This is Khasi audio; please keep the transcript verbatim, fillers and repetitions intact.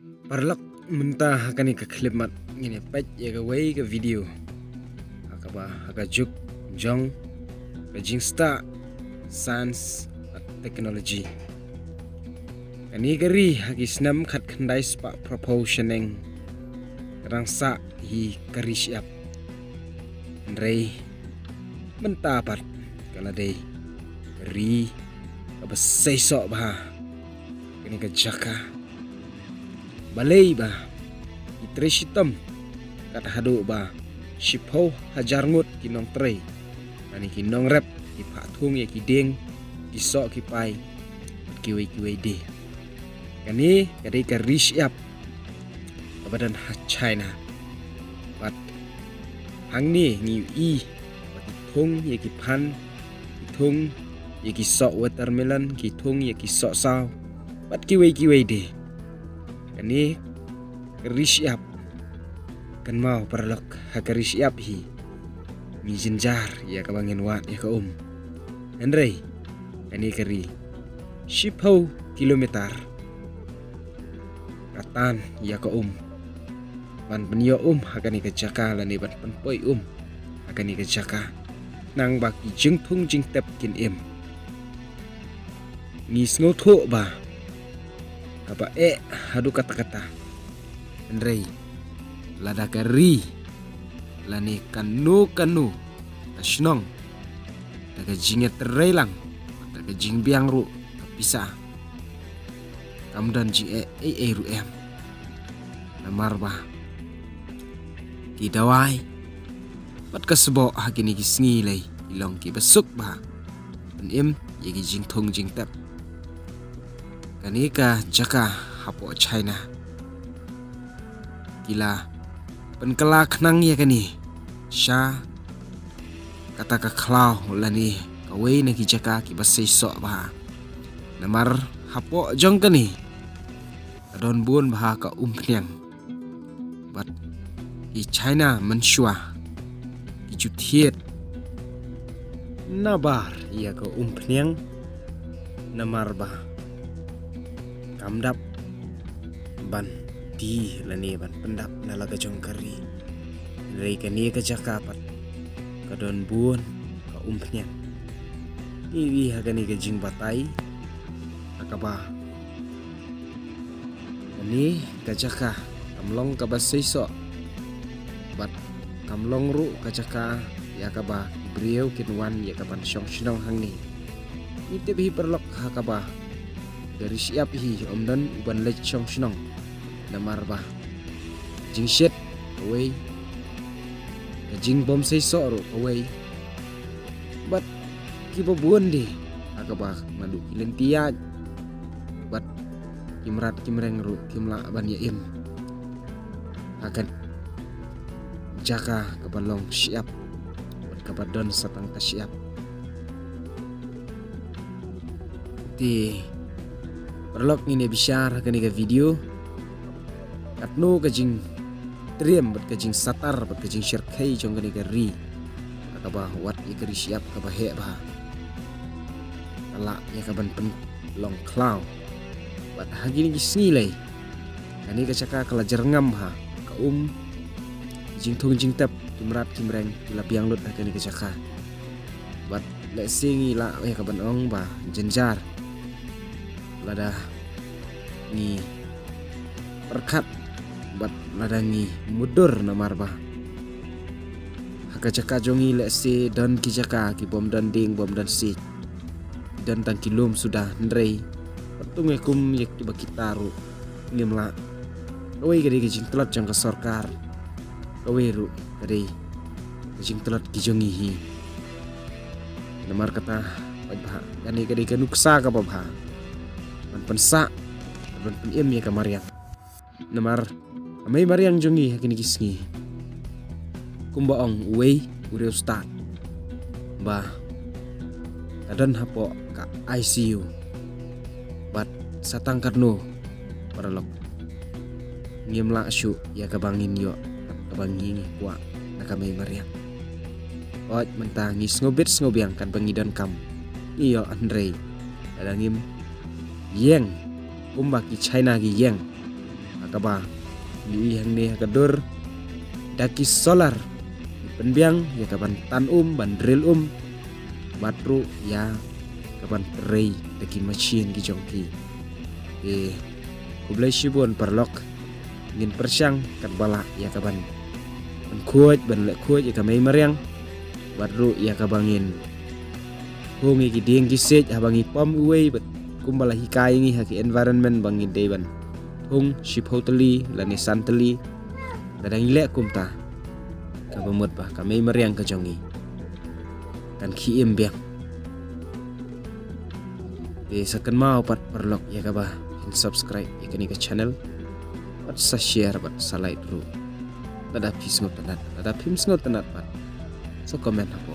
Paralok, mynta ha kane ka khyllipmat ngin ïa peit ïa kawei ka video ha kaba ha ka juk jong ka jingstad science bad technology. Kane ka ri ha ki snem khatkhyndai spah phraphew shaneng ka dang sah hi ka ri shyiap. Hynrei mynta pat ka la dei ka ri kaba seisoh bha. Kane ka jaka balei ba ki trei shitom kat haduh ba shiphew hajar ngut ki nongtrei lane ki nongrep ki phah thung ïa ki dieng, ki soh ki pai bad kiwei kiwei de. Kane ka dei ka ri shyiap kaba don ha China. Bad hangne ngi ïohi ba ki thung ïa ki phan, ki thung ïa ki soh watermelon, ki thung ïa ki soh saw bad kiwei kiwei de. Kane ka ri shyiap, kynmaw paralok, ha ka ri shyiap hi ngi jynjar ïa kaba ngin wad ïa ka um. Hynrei kane ka ri shiphew kilometer ka tan ïa ka um ban pynïoh um ha kane ka jaka lane ban pynpoi um ha kane ka jaka. Nang ba ki jingthung jingtep kin im. Ngi sngewthuh ba kaba eh haduh katta katta. Hynrei lada ka ri lane kano kano ka shnong da ka jingïatreilang, da ka jingbiang ruh ka pisa, kam don jingeh ei ei ruh em. Namar ba ki dawai bad ka sboh ha kine ki sngi lei ki long kiba suk bha ban im ïa ki jingthung jingtep. Kane ka jaka hapoh China ki la pynkylla khnang ïa kane sha kata ka khlaw lane kawei na ki jaka kiba seisoh bha. Namar hapoh jong kane ka don bun bha ka umphniang. Bad ki China mynshuwa ki ju thied nabar ïa ka umphniang namar ba kam dap ban die lane ban pyndap na la ka jong ka ri. Hynrei kane ka jaka pat ka don bun ka umphniang. Ngi ïohi ha kane ka jingbatai ha kaba kane ka jaka kam long kaba seisoh bad kam long ruh ka jaka ïa kaba ki briew kin wan ïa ka ban shong shnong hangne. Ngi tip hi paralok ha kaba ka ri shyiap hi ym don u ban leit shong shnong namar ba jingshet kawei, ka jingbym seisoh ruh kawei. Bad kiba bun de ha kaba naduh ki lynti ïaid bad ki mrad ki mreng ruh kim lah ban ïa im ha ka jaka kaba long shyiap bad kaba don sa tang ka shyiap. Te paralok, ngin ïa bishar ha kane ka video katno ka jingtriem bad ka jingsatar bad ka jingshyrkhei jong kane ka ri ha kaba wat ïa ka ri shyiap kaba heh bha ka lah ïa ka ban pynlong khlaw. Bad ha kine ki sngi lei kane ka jaka ka la jyrngam bha, ka um, jingthung jingtep, ki mrad ki mreng ki la biang lut ha kane ka jaka. Bad lehse ngi lah ïa ka ban ong ba jynjar lada ngi pyrkhat bad lada ngi mutdur namar ba ha ka jaka jong ngi lehse don ki jaka ki bym don dieng bym don siej, don tang ki lum suda, hynrei pat tang ïa kum ïa kiba kita ruh ngim lah. Kawei ka dei ka jingtlot jong ka sorkar, kawei ruh ka dei ka jingtlot ki jong ngi hi. Namar kata, peit bha, kane ka dei ka nuksa kaba bha ban pynsah, ban pynim ïa ka mariang. Namar ka mei mariang jong ngi ha kine ki sngi, kumba ong uwei u riewstad, ba ka don hapoh ka I C U. Bad sa tang katno paralok, ngim lah shuh ïa kaba ngin ïoh, kaba ngi ngi kwah na ka mei mariang. Hooid, mynta ngi sngewbit sngewbiang katba ngi donkam ngi ïoh, hynrei lada ngim ïeng kumba ki China ki ïeng, Kaba ngi ïohi hangne ha ka dur da ki solar, ngi pynbiang ïa ka ban tan um, ban drill um, bad ruh ïa ka ban trei da ki machine ki jong ki. Te khublei shibun paralok, ngin pyrshang katba lah ïa ka ban, ban khuid, ban leh khuid ïa ka mei mariang, bad ruh ïa kaba ngin hung ïa ki dieng ki siej haba ngi pom uwei, bad kumba la hikai ngi ha ki environment ba ngi dei ban hung shiphew tylli lane san tylli. Lada ngi leh kumta, kaba mut ba ka mei mariang ka jong ngi kan khie im biang. Te sa kynmaw pat paralok ïa kaba phin subscribe ïa kane ka channel, bad sa share, bad sa like ruh. Lada phi sngewtynnat, lada phim sngewtynnat pat, sa comment hapo.